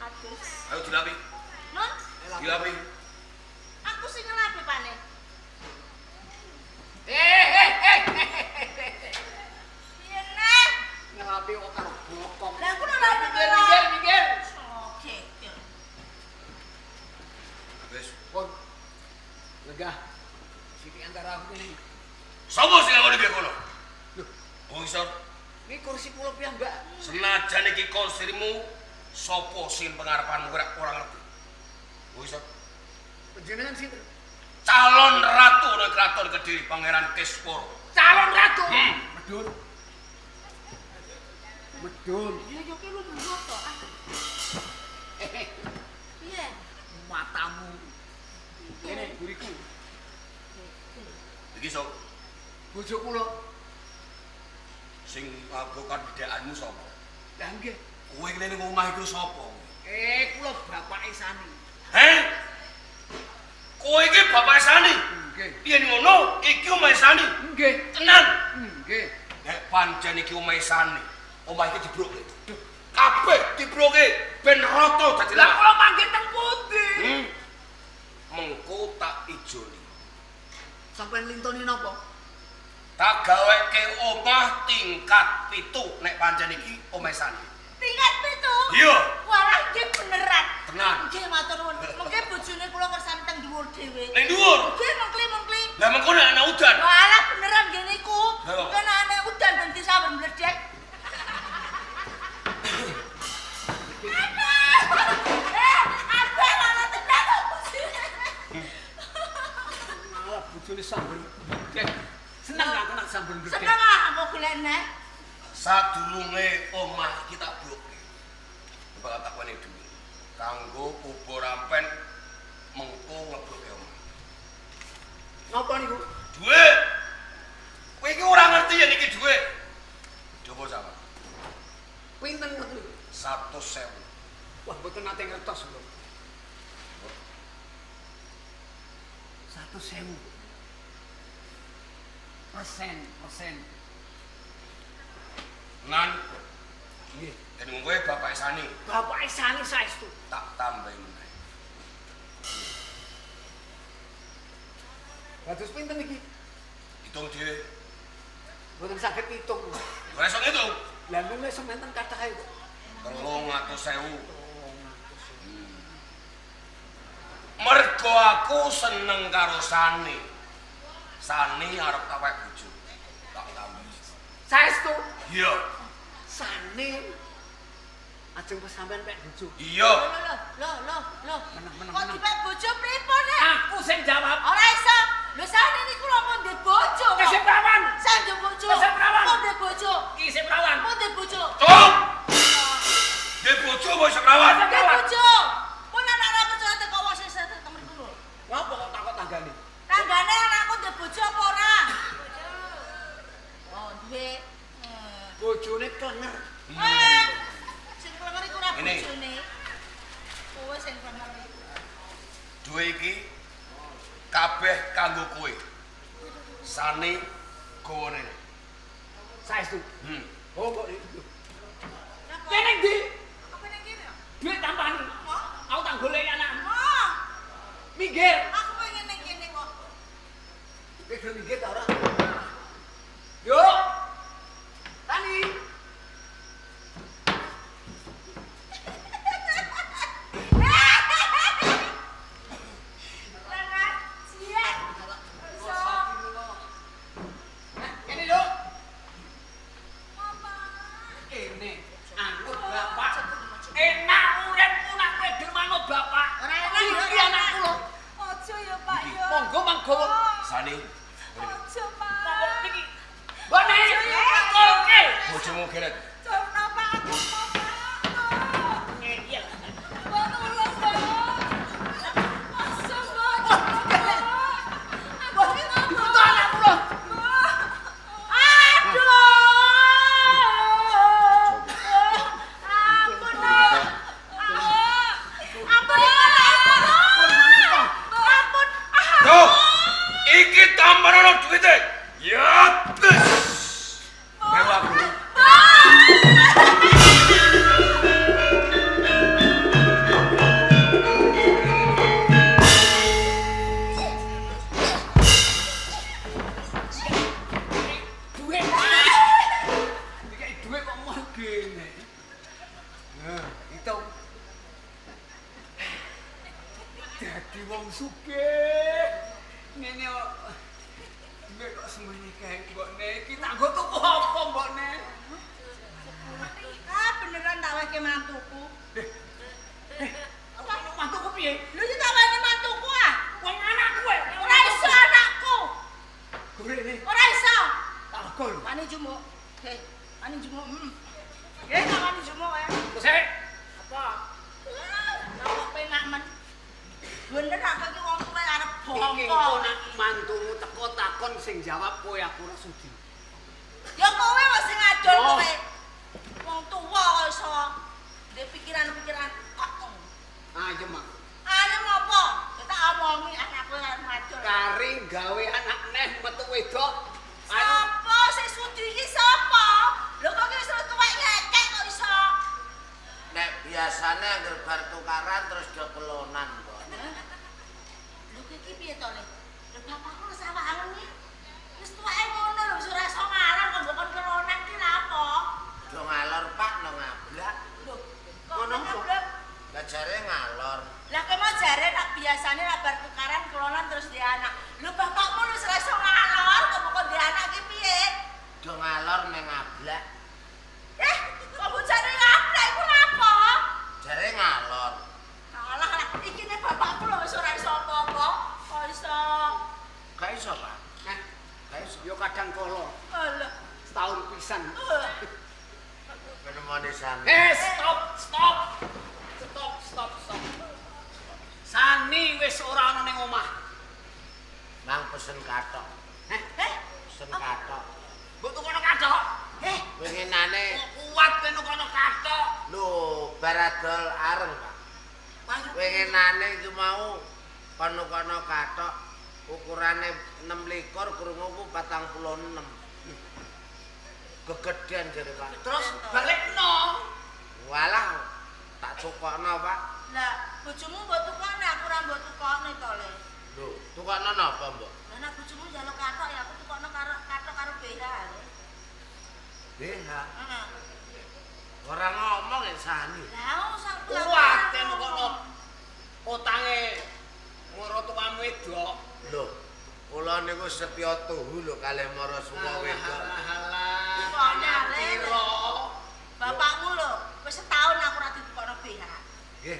adus. Ayo dilapi. Nun? Dilapi. Aku sing ngelapi, Pane. Piye neh? Ngelapi kok karo bokong. Lah aku ora minggir, minggir. Oke. Wis, pun. Legah. Sithik antara aku kene. Sopo sing ngakoni biar kono? Lho, wong isor. Iki kursi kula piyambak. Senajan iki kursimu, sapa sing pengarepanmu ora ngerti. Wong isor. Panjenengan sinten? Calon ratu nang kraton Kediri Pangeran Keswara. Calon ratu. Medun. Medun. Ya ya ki lungguh to. Ah. Piye? Matamu. Kene buriku. Iki sapa? Bojo kula. Sing aku kandhaanmu sapa? Lah nggih. Kowe kene ning omah iku sapa? Kula bapake Sani. Heh? Kowe iki bapake Sani? Nggih. Yen ngono, iki omahe Sani. Nggih. Tenan. Nggih. Nek pancen iki omahe Sani, omah iki dibroke. Kabeh dibroke ben rata dadi. Lah kula manggen teng pundi? Mengko tak ijoli. Sampeyan lintoni napa? Tak gaweke omah tingkat 7 nek pancen iki omahe Sani. Tingkat 7? Iya. Walah nggih beneran. Tenan. Nggih matur nuwun. Mengke bojone kula kersane teng dhuwur dhewe. Ning dhuwur? Nggih mengkli-mengkli. Lah mengko nek ana udan. Walah beneran nggih niku. Mengke nek ana udan ben disamber mledek. Aduh. Malah tenan kok bojone. Malah bojone samber mledek. Seneng aku nak samber mledek. Seneng ah aku golek neh. Sadurunge omah iki tak blokke. Bakal tak weni dhuwit. Kanggo ubo rampen mengko ngebloke omah. Napa niku? Dhuwit. Kowe iki ora ngerti yen iki dhuwit. Coba sama. Pinten ngoten niku? 100.000. Wah, mboten nate ngertos lho. 100.000. Persen, persen. Nan. Nggih. Yen kowe bapake Sani. Bapake Sani saestu. Tak tambahi meneh. Dados pinten iki? Hitung dhewe. Mboten saged hitung. Ora iso ngitung. Lah nune sementen kathahe kok. 300.000. Mergo aku Aku seneng karo Sani. Sani arep tak wek bojo. Tak tambahi. Saestu? Iya. Sani ajeng sampean pek bojo. Iya. Lho lho lho. Meneng. Kok dipek bojo pripun nek? Aku sing jawab. Ora iso. Lho Sani niku lho mun ndek bojo. Isih prawan. Sing ndek bojo. Isih prawan. Mun ndek bojo. Isih prawan. Mun ndek bojo. Cuk. Ndek bojo apa isih prawan? Ndek bojo. Mun anak ora percaya teko wong sing sing temen ku lho. Ngopo kok takok tanggane? Tanggane anakku ndek bojo apa ora? Oh, duwe. Bojone klenger. Sing klenger iku ora bojone. Kowe sing klenger iku. Duwe iki kabeh kanggo kowe. Sani gawa rene. Saestu. Oh kok iki. Kene ndi? Apa ning kene? Duit tampani. Aku tak goleki anakmu. Minggir. Aku pengen ning kene kok. Kowe gelem minggir ta ora? Yo. Sani. Kene yo. Kene anut bapak. Enak uripmu nak kowe gelem anut bapak. Ora enak iki anakku lho. Aja ya Pak ya. Monggo mangga. Sani. Aja Pak. Monggo iki. Mbokne. Oke. Bojomu keret. Coba Pak aku mau Pak. Ngeyel. Mbok tolong Mbok. Aja Mbok. Mbok dibutuh anakmu lho. Aduh. Ampun. Ampun ampun. Yo. Iki tambah ono duwite. Ya tes. Melu aku. Duit. Dikei duit kok mau gene. Nah, itu. Dadi wong sugih. Ngene kok. Duit kok semene kae mbokne. Iki tak nggo tuku apa mbokne? Ah, beneran tak wehke mantuku. Mantuku piye? Lho iki tak wehke mantuku ah. Wong anakku e. Ora iso anakku. Gorene. Ora iso. Tak gol. Wani jumuk. Heh, wani jumuk. Nggih, tak wani jumuk ae. Sik. Apa? Lah kok penak men. Bener aku iki wong tuwa arep Iki bongko. engko nak mantumu teko takon sing jawab kowe aku ora sudi. Ya kowe kok sing ngadol Oh. kowe. Wong tuwa kok iso ndek pikiran-pikiran kok. Ayem aku. Ayem apa? Ya tak omongi anakku arep ngadol. Kari gawe anak neh metu wedok. Ayo Sapa sing sudi iki sapa? Lho kok iki wis tuwek ngekek kok iso? Nek biasane angger bar tukaran terus do kelonan, Mbok. Lho iki piye to, Le? Lho bapakku wis awakan iki. Wis tuweke ngono lho wis ora iso ngalor kok mbok kon kelonan ki lha apa? Do ngalor Pak no ngablak. Lho, kok Ngono kok. ngablak? Lah jare ngalor. Lah kowe mau jare nak biasane nak bar tukaran kelonan terus dia anak. Lho bapakmu wis ora iso ngalor kok mbok kon dia anak ki piye? Do ngalor nang ngablak. Eh, kok bocane ngablak iku lha apa? Jare ngalor. Alah lah, iki ne bapakku lho wis ora iso apa-apa. Kok iso? Gak iso, Pak. Eh, Gak iso. yo kadang kala Alah. setahun pisan. Penemone sami. Eh, stop, stop. Stop, stop, stop. Sani wis ora ana ning omah. Mang pesen kathok. Eh, Eh, Pesen kathok. mbok tukono kathok. eh, Winginane Kok kuat kowe nukono kathok. lho bar adol areng, Pak. Payu. Winginane iki mau kono-kono kathok ukurane 26 krungu ku 46. Gegeden jare, Pak. Terus balekno. Walah tak tukokno, Pak. Lah, bojomu mbok tukokne, aku ora mbok tukokne to, Le. Lho, tukokno napa, Mbok? Lah nek bojomu njaluk kathok ya aku tukokno karo kathok karo BH, Le. BH. Heeh. Ora ngomong ya Sani. Lah, sak Kuat kowe nukono utange moro tuamu Kula niku setya tuhu lho kalih marasuwa wedok. Halah. Bapakmu lho, wis setahun aku ora ditukokno BH. Nggih.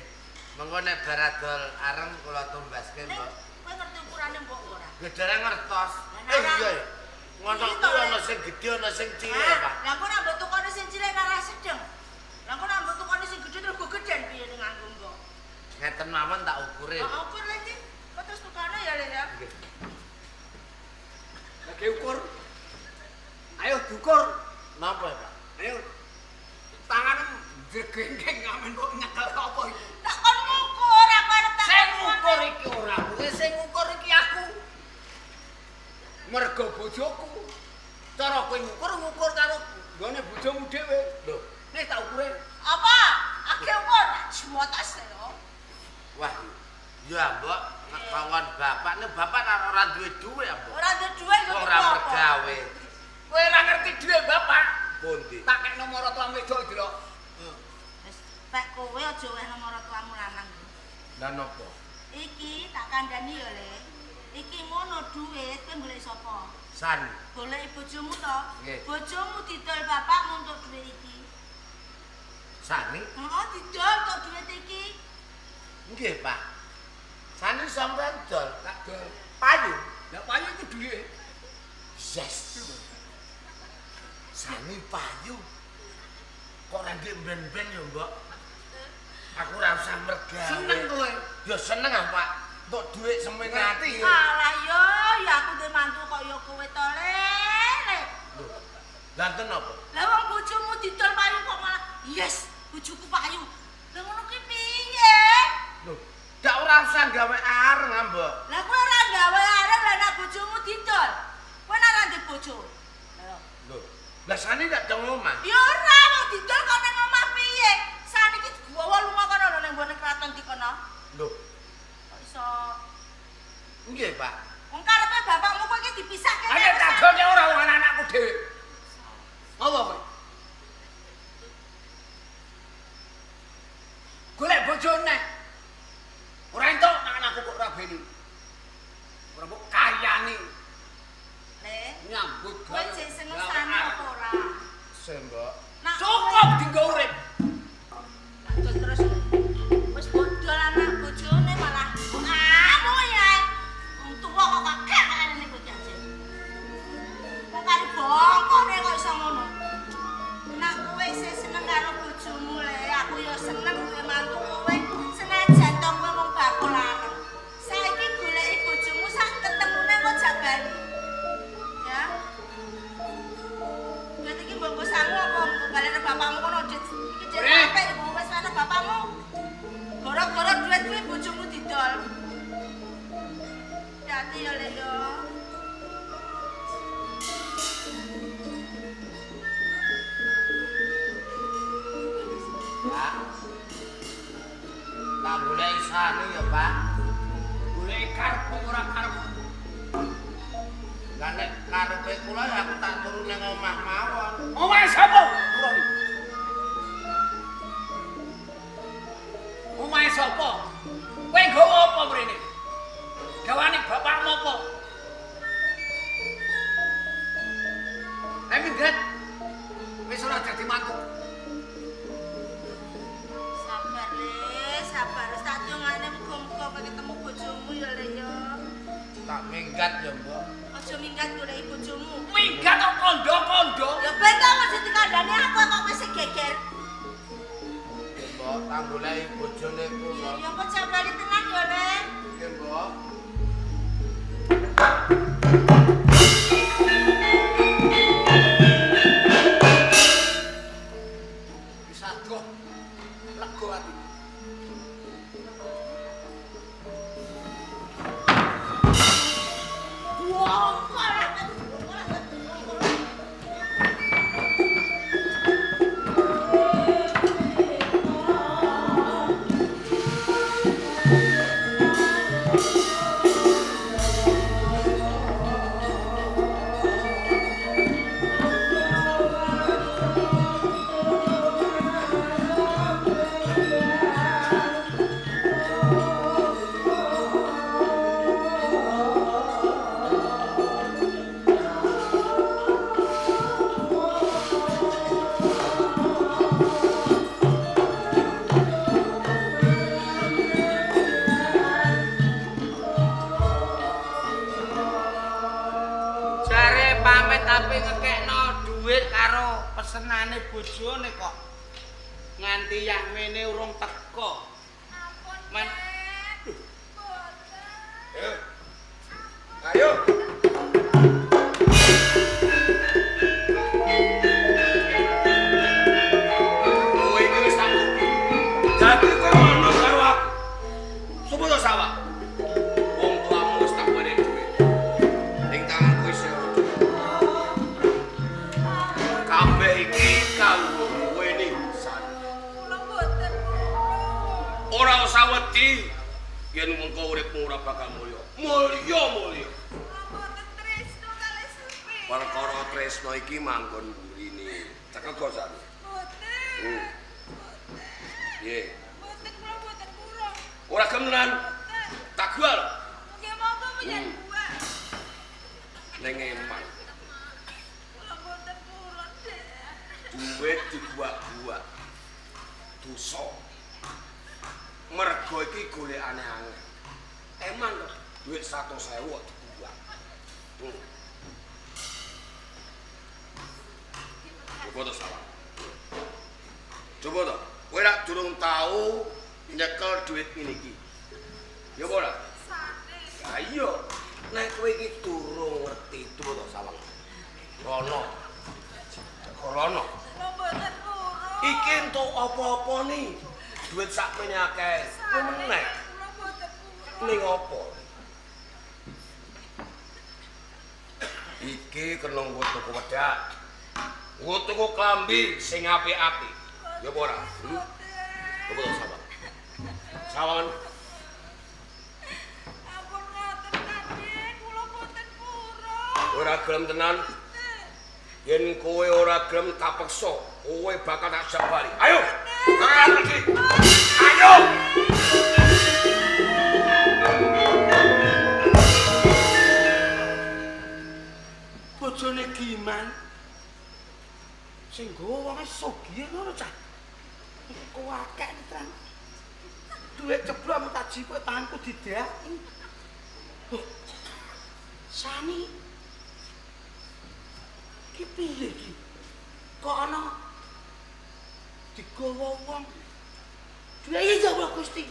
Mengko nek bar adol areng kula tumbaske, Mbok. Kowe ngerti ukurane mbok ora? Nggih, dereng ngertos. Eh iya ya. Ngono kuwi ana sing gedhe ana sing cilik, Pak. Lah kok ora mbok tukokne sing cilik ora sedeng. Lah kok ora mbok tukokne sing gedhe terus go gedhen piye ning nganggo mbok. Ngeten mawon tak ukure. Heeh, ukur lho iki. Kok terus tukokne ya, Le ya. Nggih. Lagi ukur. Ayo diukur. Napa, Pak? Ayo. Tanganmu jregengeng ngamen kok nyekel apa iki? Tak kon ngukur, aku arep tak. Sing ngukur iki ora kowe, sing ngukur iki aku. Mergo bojoku. Cara kowe ngukur-ngukur karo nggone bojomu dhewe. Lho, nek tak ukure. Apa? Ake ukur jumotos lho. Wah. Ya, Mbok, kongkon bapak nek bapak ora duwe dhuwit, Mbok. Ora duwe dhuwit kok ora mergawe. Kowe ora ngerti dhuwit bapak. Pundi? Tak kek nomor tuamu wedok delok. Wis, pek kowe aja weh nomor tuamu lanang. Lah napa? Iki tak kandhani ya, Le. Iki ngono dhuwit kowe golek sapa? San. Golek bojomu to? Nggih. Bojomu didol bapakmu untuk dhuwit iki. Sani? Heeh, didol untuk dhuwit iki. Nggih, Pak. Sani sampean dol. Tak dol. Payu. Lah payu iku dhuwit. Yes. Sani payu. Kok ora ndek ben-ben ya, Mbok? Aku ora usah mergawe. Seneng kowe. Ya seneng ah, Pak. Entuk dhuwit semene ati. Alah yo, ya aku duwe mantu kok ya kowe to, Le. Lho. Lah enten apa? Lah wong bojomu didol payu kok malah yes, bojoku payu. Lah ngono ki piye? Lho, gak ora usah gawe areng, ah, Mbok. Lah kowe ora gawe areng lah nek bojomu didol. Kowe ora ndek bojo. Lho. Lah Sani ndak dong omah. Ya ora, wong didol kok nang omah piye? Sani iki digawa lunga kono lho nang nggone kraton di kono. Lho, kok iso? Nggih, Pak. Wong karepe bapakmu kowe iki dipisahke. Ayo tak dolne ora wong anakku dhewe. Apa kowe? Golek bojo neh. Ora entuk nang anakku kok ora beni. Ora mbok kayani. Le, nyambut kowe jek seneng Sani apa ora? Sik, Mbok. Cukup dinggo urip. Lanjut terus. Wis bodol anak bojone malah anu ya. Wong tuwa kok kakek ngene kok jaje. Kok kari bongkone kok iso ngono. Nek kowe isih seneng karo bojomu le, aku ya seneng duwe mantu kowe. Senajan to kowe mung bakul areng. Saiki goleki bojomu sak ketemune kok jak bali. Ya. Berarti iki mbok sangu apa mbok balene bapakmu kono dit. Iki dit apik iku wis ana bapakmu. Gara-gara duit kuwi bojomu didol. Hati ya Le yo. Pak. Tak golek Sani ya, Pak. Golek karepmu ora karepmu. Lah nek karepe kula ya aku tak turu ning omah mawon. Omah sapa? Turun. Omahe sapa? Kowe nggawa apa mrene? Gawane bapakmu apa? Ayo minggat. Wis ora dadi mantu. Sabar Le, sabar. Wis tak dongane muga-muga kowe ketemu bojomu ya Le ya. Tak minggat ya, Mbok. Aja minggat goleki bojomu. Minggat kok kondo-kondo. Ya ben to mesti dikandani aku kok wis geger. Mbok, tak goleki bojone kula. Ya kok jam bali tenan ya, Le. Nggih, Mbok. Wis adoh. Lega ati. Amit-amit ngekekno dhuwit karo pesenane bojone kok nganti yahmene urung teko. Ampun, Man. Men. Boten. Ayo. Kowe iki wis tak tuku. Dadi kowe manut karo aku. Sopo to sawah? Wong tuamu wis tak wenehi dhuwit. Ning tanganku isih ana dhuwit. Kabeh iki kanggo kowe ning San. Kula boten purun. Ora usah wedi yen mengko uripmu ora bakal mulya. Mulya mulya. Kula boten tresno kalih Supir. Perkara tresno iki manggon mburine. Cekel go San. Boten. Piye? Boten kula boten purun. Ora gelem tenan. Boten. Tak jual Nggih monggo menyang gua. ning eman. Kula boten purun, Dek. Duit diguak-guak. Dosa. Mergo iki golekane angel. Eman to, duit 100.000 kok diguak. Coba to salah. Coba to. Kowe rak durung tau nyekel duit ngene iki. Ya apa ora? Sanes. Lah iya, nek kowe iki durung ngerti coba to sawang. Rono. Rono. Kula boten purun. Iki entuk apa-apa nih? Duit sakmene akeh. Kowe meneh Kula boten purun. ning apa? Iki kena nggo tuku wedak. Nggo tuku klambi sing apik-apik. Ya apa ora? Coba to sawang. Sawangan Ampun ngoten Raden, kula boten purun. ora gelem tenan. Yen kowe ora gelem tak peksa, kowe bakal tak jak bali. Ayo. Ayo. Bojone Giman sing nggawa wonge sugih ngono cah. Iku akeh tenan. Duit ceblok mung tak jipuk tanganku didaki. Oh. Sani. Ki piye iki? Kok ana digawa wong? Duit ya Allah Gusti.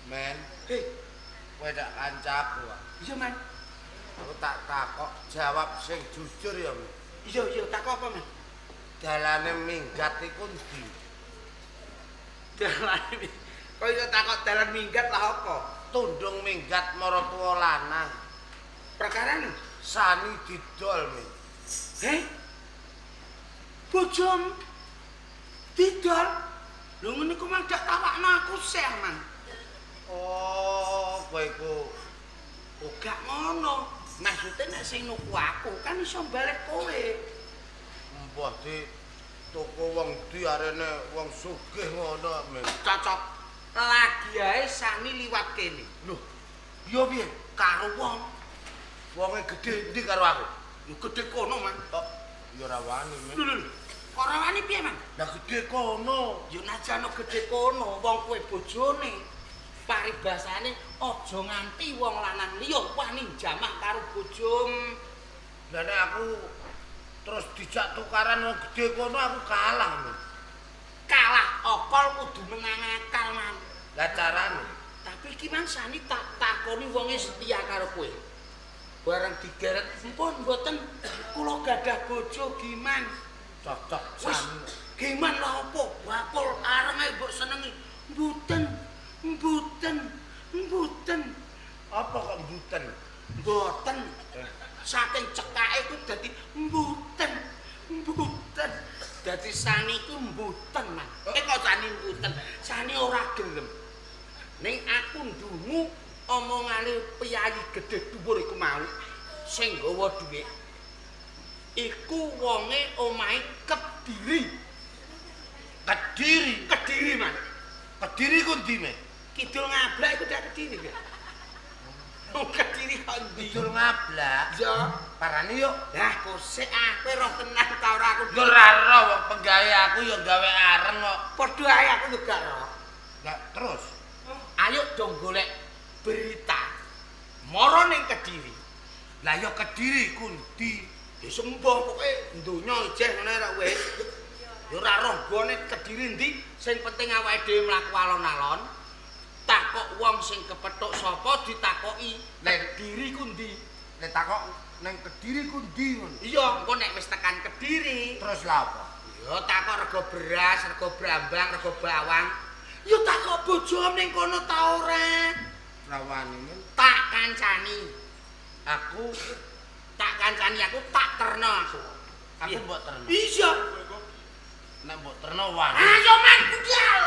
Men, Hei, kowe tak kancaku. iya Man. Aku tak takok jawab sing jujur ya, Men. Iya iya takok apa Man? Dalane minggat iku ndi? Dalan. Kok iso takok dalan minggat lah apa? Tundung minggat maratuwa lanang. Perkarane? Sani didol, Men. Heh? Bojom didol. Lho ngene iku mang dak tawakno aku sih, Man. Oh, kowe iku Oh, gak ngono. Maksude nek sing nuku aku kan iso balik kowe. mbah di tuku wong ndi arene wong sugih ngono, Men. Cocok. Lagi ae Sani liwat kene. Loh, iya piye? Karo wong. Wonge gedhe ndi karo aku? Lho gedhe kono, Man. Oh, ya ora wani, Men. Lho lho. lho. Kok ora wani piye, Man? Lah gedhe kono. Ya najan gedhe kono, wong kowe bojone. Paribasane aja nganti wong lanang liya wani jamah karo bojom. Lah nek aku terus dijak tukaran wong gedhe kono aku kalah, Men. Kalah okol kudu menang akal, Man. Lah carane Tapi iki Mang Sani tak takoni wonge setia karo kowe. Bareng digeret, "Mpun mboten kula gadah bojo Giman." cocok Wis, Sani. Giman lah apa? Bakul areng ae mbok senengi. Mboten, mboten, mboten, Apa kok mboten? mboten. Saking cekake ku dadi mboten, mboten. Dadi Sani ku mboten, Man. Eh kok Sani mboten? Sani ora gelem. Ning aku ndungu omongane piyayi gedhe dhuwur iku mau sing nggawa dhuwit. Iku wonge omahe Kediri. Kediri. Kediri, Man. Kediri ku ndi, Men? Kidul Ngablak iku dak Kediri ya. Wong Kediri kok ndi? Kidul Ngablak. Ya. Parane yo. Lah kok sik aku roh tenan ta ora aku. Yo ora roh wong penggawe aku yo gawe areng kok. Padha ae aku yo gak roh. Lah terus Ayo dong golek berita. Moro ning Kediri. Lah ya Kediri ku ndi? Ya sembuh pokoke donya ijeh ngene rek wis. Ya ora roh gone Kediri ndi, sing penting awake dhewe mlaku alon-alon. Takok wong sing kepethuk sapa ditakoki, Kediri ku ndi? Nek takok neng Kediri ku ndi ngono. Iya, engko nek wis tekan Kediri, Terus lha apa? ya takok rego beras, rego brambang, rego bawang. Ya takok bojomu ning kono ta ora? Rawani men. Tak kancani. Aku Tak kancani aku tak terno aku. aku mbok terno. Iya. Nek mbok terno wani. Ayo man budal.